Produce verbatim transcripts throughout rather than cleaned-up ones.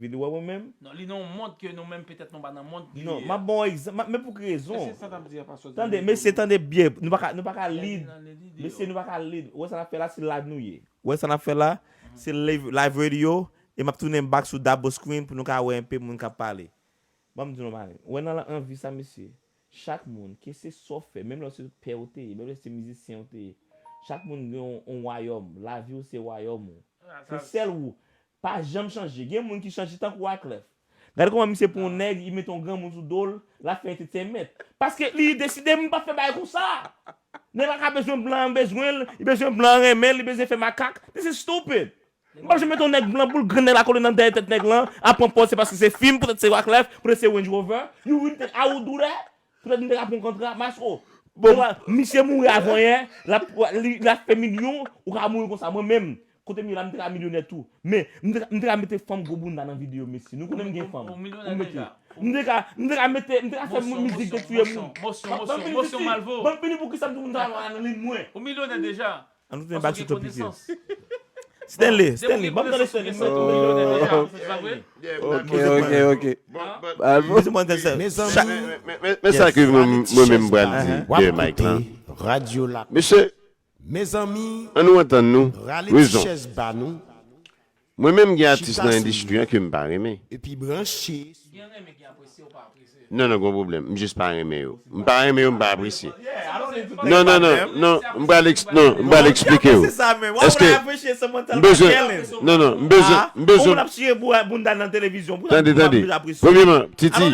Li wè mwen menm? Non, li nan yon mond ke nou menm petèt nou pa nan mond li ye. Non, m ap ba w egzanp, men pou ki rezon? Tande, mesye, tande byen, nou pa ka, nou pa ka lead. Mesye, nou pa ka lead. Ou wè sa n ap fè la, se live nou ye. Ou wè sa n ap fè la, se live, live radio, e m ap tounen back sou double screen pou nou ka wè enpe moun k ap pale. Ban m di nou bagay. Ou wè nan anvi sa, mesye, chak moun, ke se sa w fè, menm lè w se pè w te ye, menm lè se mizisyen w te ye, chak moun gen yon, yon wayòm. Lavi w se wayòm ou. Se sèl ou. Pa janm chanje. Gen moun ki chanje tankou Wyclef. Gade kòman misye pran yon nèg, li mete yon granmoun sou do l, l ap fè entetenment. Paske li deside m p ap fè bagay konsa. Nèg la ka bezwen blan an bezwen l, li bezwen blan an renmen l, li bezwen fè makak. This is stupid. M p ap janm mete yon nèg blan pou l grenn nèg la kole nan dèyè tèt nèg lan, ap pran pòz se paske se fim, poutèt se Wyclef, poutèt se Range Rover. You really think I would do that? Poutèt m te ka pran kontra, maestro. Bon, misye mouri avan yè, l ap, li, l ap fè milyon, ou ka mouri konsa. Mwen menm, kote m ye la, m te ka milyonè tou. Men, m te, m te ka mete fanm gwo bounda nan videyo, mesye. Nou konnen m gen fanm. Ou mete. M te ka, m te ka mete, m te ka fè mizik te touye moun. Ban m fini pou ki sa m di moun sa nan liy mwen. Ou milyonè deja. An nou tounen bak sou topic yo. Stanley, Stanley, ban m tande Stanley. Ok, ok, ok. Men sa ke mwen menm m pral di de Mike lan. Mesye, an nou antann nou. Rezon. Mwen menm gen atis nan endistri an ke m pa renmen. Gen renmen, gen apresye ou pa apresye. Non, non, gon pwoblèm. M jis pa renmen yo. M pa renmen yo, m pa apresye. Non, non, non, non, m pral, non, m pral eksplike w. Èske m bezwen, non, non, m bezwen, m bezwen. Tande, tande. Premyèman, Titi,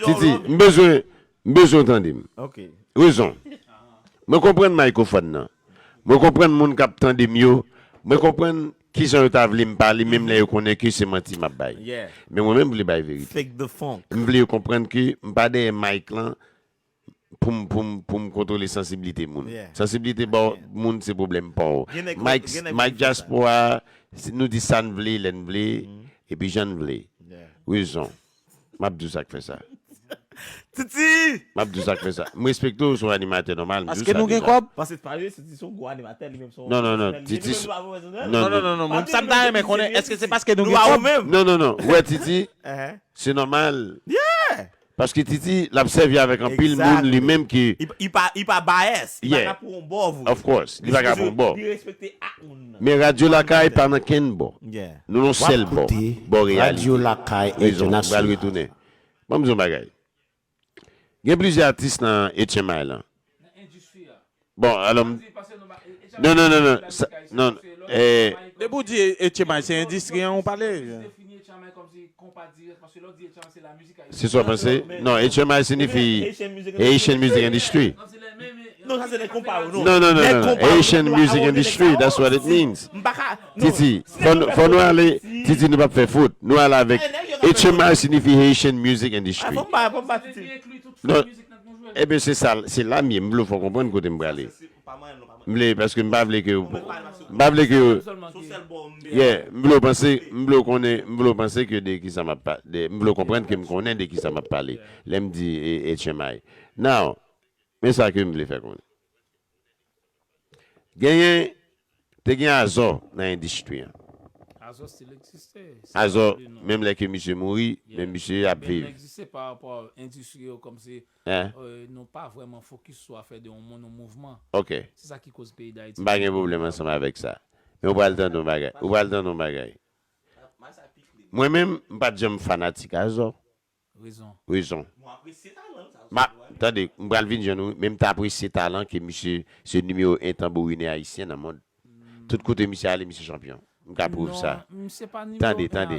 Titi, m bezwen, m bezwen w tande m. Rezon. Mwen konprann mikrofòn nan. Mwen konprann moun k ap tande m yo. Mwen konprann kijan yo ta vle m pale, menm lè yo konnen ke se manti m ap bay. Men mwen menm, m vle bay verite. M vle yo konprann ke m pa dèyè mic lan pou m, pou m, pou m kontwole sansiblite moun. Sansiblite pa w, moun se pwoblèm pa w. Mic, mic dyaspora, nou di sa n vle, lè n vle, epi jan n vle. Rezon. M ap di w sa k fè sa. Titi! M ap di w sa k fè sa. M respekte w, w se yon animatè nòmal. Paske nou gen kòb? Paske pa vre, Titi se yon gwo animatè, li menm se yon... Non, non, non, Titi... Non, non, non, non, mwen, sa m ta renmen konnen, èske se paske nou gen kòb? Non, non, non, ou wè Titi, se nòmal. Paske Titi, l ap sèvi avèk anpil moun li menm ki... Li pa, li pa bias, li pa ka pran yon bò vre. Of course, li pa ka pran yon bò. Li respekte ak moun nan. Men Radyo Lakay pa nan kenn bò. Nou nan yon sèl bò, bò reyalite. Rezon, m pral retounen. Ban m di w yon bagay. Gen plizyè atis nan H M I lan. Bon, alò m... Non, non, non, non. Sa, non, eh... Depi w di H M I, se endistri an ou pale? Se sa w panse? Non, H M I siyifi Haitian Music Industry. Non, sa se nèg konpa yo, non. Non, non, non, non, non. Haitian Music Industry, that's what it means. Titi, fò nou, fò nou ale, Titi, nou p ap fè fout. Nou ale avèk H M I siyifi Haitian Music Industry. Non, ebyen, se sa, se la m ye. M vle w fè w konprann kote m prale. M vle, paske m pa vle ke, m pa vle ke, yeah, m vle w panse, m vle w konnen, m vle w panse ke de kisa m ap pale, m vle w konprann ke m konnen de kisa m ap pale lè m di H M I. Now, men sa ke m vle fè konnen. Genyen, te gen Azò nan endistri an. Azò still egziste. Azò, menm lè ke misye mouri, men misye ap viv. Egziste pa rapò endistri yo kòmsi nou pa vrèman fokis sou afè de yon moun, yon mouvman. Ok. Se sa ki koz peyi Dayiti. M pa gen pwoblèm ansanm avèk sa. Men ou pral tande yon bagay. Ou pral tande yon bagay. Mwen menm, m pa t janm fanatik Azò. Rezon. Rezon. M ap, tande, m pral vin jwenn ou, men m t apresye talan ke misye se nimewo en tanbourinè ayisyen nan mond. Tout kote misye ale, misye chanpyon. M ka pwouve sa. Tande, tande.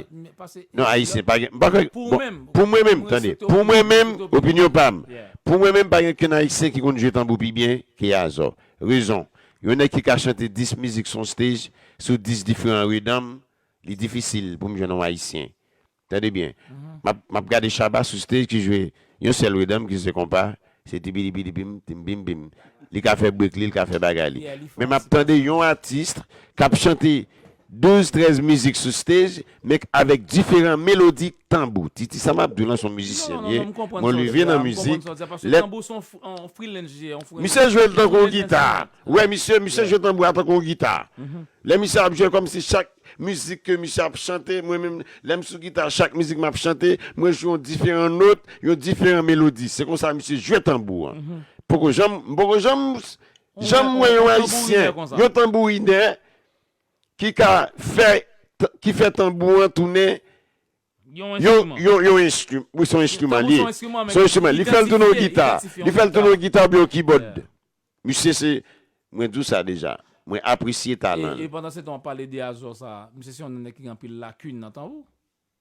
Non, ayisyen pa gen, m pa kwè, bon, pou mwen menm, tande, pou mwen menm, opinyon pa m. Pou mwen menm, pa gen okenn ayisyen ki konn jwe tanbou pi byen ke Azò. Rezon. Yon nèg ki ka chante dis mizik sou yon stage, sou dis diferan riddim, li difisil pou m jwenn yon ayisyen. Tande byen. M ap, m ap gade Shabba sou stage ki jwe yon sèl riddim ki se konpa, se tibidibidibim, timbim bim. Li ka fè break li, li ka fè bagay li. Men m ap tande yon atis k ap chante douz, trèz mizik sou stage, men avèk diferan melodi tanbou. Titi, sa m ap di w lan, se yon mizisyen m ye. Mwen leve nan mizik. Misye jwe l tankou yon gita. Ou wè misye, misye jwe tanbou a tankou yon gita. Lè misye ap jwe kòmsi chak mizik ke misye ap chante, mwen menm, lè m sou gita, chak mizik m ap chante, mwen jwe yon diferan not, yon diferan melodi. Se konsa misye jwe tanbou an. Poko janm, m poko janm, janm wè yon ayisyen, yon tanbourinè ki ka fè, ki fè tanbou an tounen yon, yon, yon enstrim-, wi, se yon enstriman li ye. Se yon enstriman. Li fè l tounen yon gita. Li fè l tounen yon gita oubyen yon kibòd. Misye se, mwen di w sa deja, mwen apresye talan l. E pandan se tan w ap pale de Azò sa, misye se yon nèg ki gen anpil lakin nan tanbou.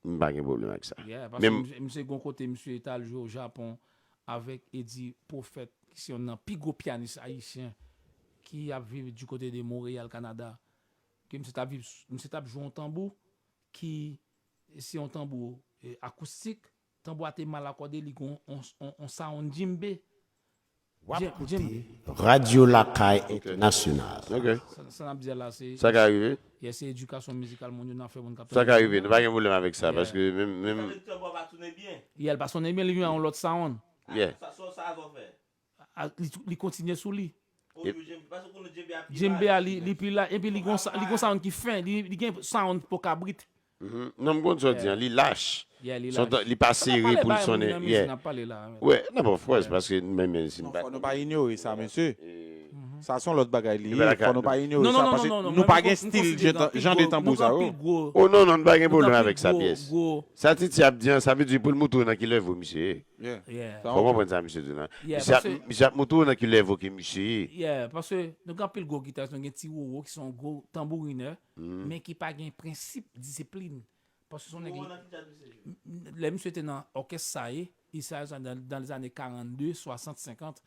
M pa gen pwoblèm ak sa. Yeah, paske misye, misye gon kote misye t al jwe o Japon avèk Eddie Prophète, ki se youn nan pi gwo pyanis ayisyen ki ap viv du kote de Montréal, Canada. Ke misye t ap viv, misye t ap jwe yon tanbou ki se yon tanbou, e, akoustik. Tanbou a te mal akòde, li gon on, on, on sound djembe. W ap koute Radio Lakay Entènasyonal. Ok. Sa, sa n ap di a la, se... Sa ka rive? Yeah, se edikasyon mizikal moun yo nan fè moun k ap tande. Sa ka rive, nou pa gen pwoblèm avèk sa, paske menm, menm... Sa vle di tanbou a pa tounen byen? Yeah, l pa tounen byen, li vin a yon lòt sound. Yeah. Sa, sa, sa Azò fè? A, li, li kontinye sou li. Djembe a, li, li pi la, epi li gon sa, li gon sound ki fen, li, li gen sound pou kabrit. Non, m konn sa w di an, li lach. Yeah, li lach. Li pa sere pou l sonnen. Yeah. Wè, non, of course, paske menm, menm si n pa... Fò nou pa inyore sa, mesye. Sa se yon lòt bagay li ye. Fò nou pa inyore sa, paske nou pa gen stil jan de tanbou sa yo. Oh non, non, nou pa gen pwoblèm avèk sa pyès. Sa Titi ap di an, sa vle di pou l moutre w nan ki level misye ye. Yeah. Fò w konprann sa misye di la. Misye ap, misye ap moutre w nan ki level ke misye ye. Yeah, paske nou gen anpil gwo gitaris, nou gen Ti Roro ki se yon gwo tanbourinè, men ki pa gen prensip disiplin. Paske se yon nèg... Lè misye te nan òkès sa ye, Israël sa dan, dan lèzane karannde, swasant, senkant,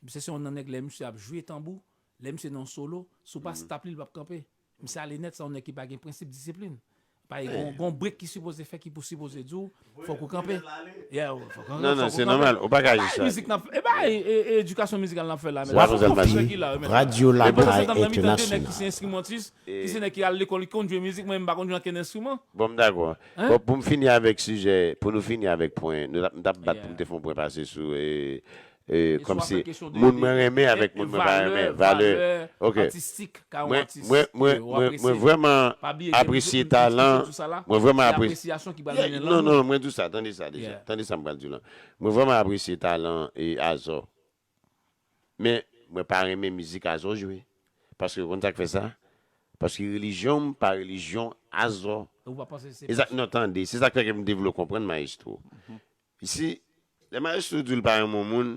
misye se yon nan nèg lè misye ap jwe tanbou, lè misye nan solo, si w pa stop li, li p ap kanpe. Misye ale nèt, se yon nèg ki pa gen prensip disiplin. Pa gen, gon, gon break ki sipoze fè, ki pou sipoze di w, fòk ou kanpe. Yeah, fòk ou kanpe. Non, non, se nòmal. Ou pa ka aji sa. Mizik n ap, e bay, e, e, edikasyon mizikal n ap fè la, men. W ap koute Radio Lakay Entènasyonal. Ki se nèg ki al lekòl, ki konn jwe mizik, mwen menm m pa konn jwe ankenn enstriman. Bon, m dakò. Bon, pou m fini avèk sijè, pou nou fini avèk pwen, nou t ap, m t ap bat pou m te fè yon pwen pase sou, e, e, kòmsi moun mwen renmen avèk moun mwen pa renmen, valè, ok. Mwen, mwen, mwen, mwen, mwen vrèman apresye talan, mwen vrèman apresye... Non, non, non, mwen di w sa, tande sa deja, tande sa m pral di w lan. Mwen vrèman apresye talan e Azò. Men, mwen pa renmen mizik Azò jwe. Paske, ou konn sa k fè sa? Paske relijyon m pa relijyon Azò. Ou pa panse se... E sa, non, tande, se sa k fè ke m te vle w konprann, mayestwo. Si, lè mayestwo di w l pa renmen yon moun,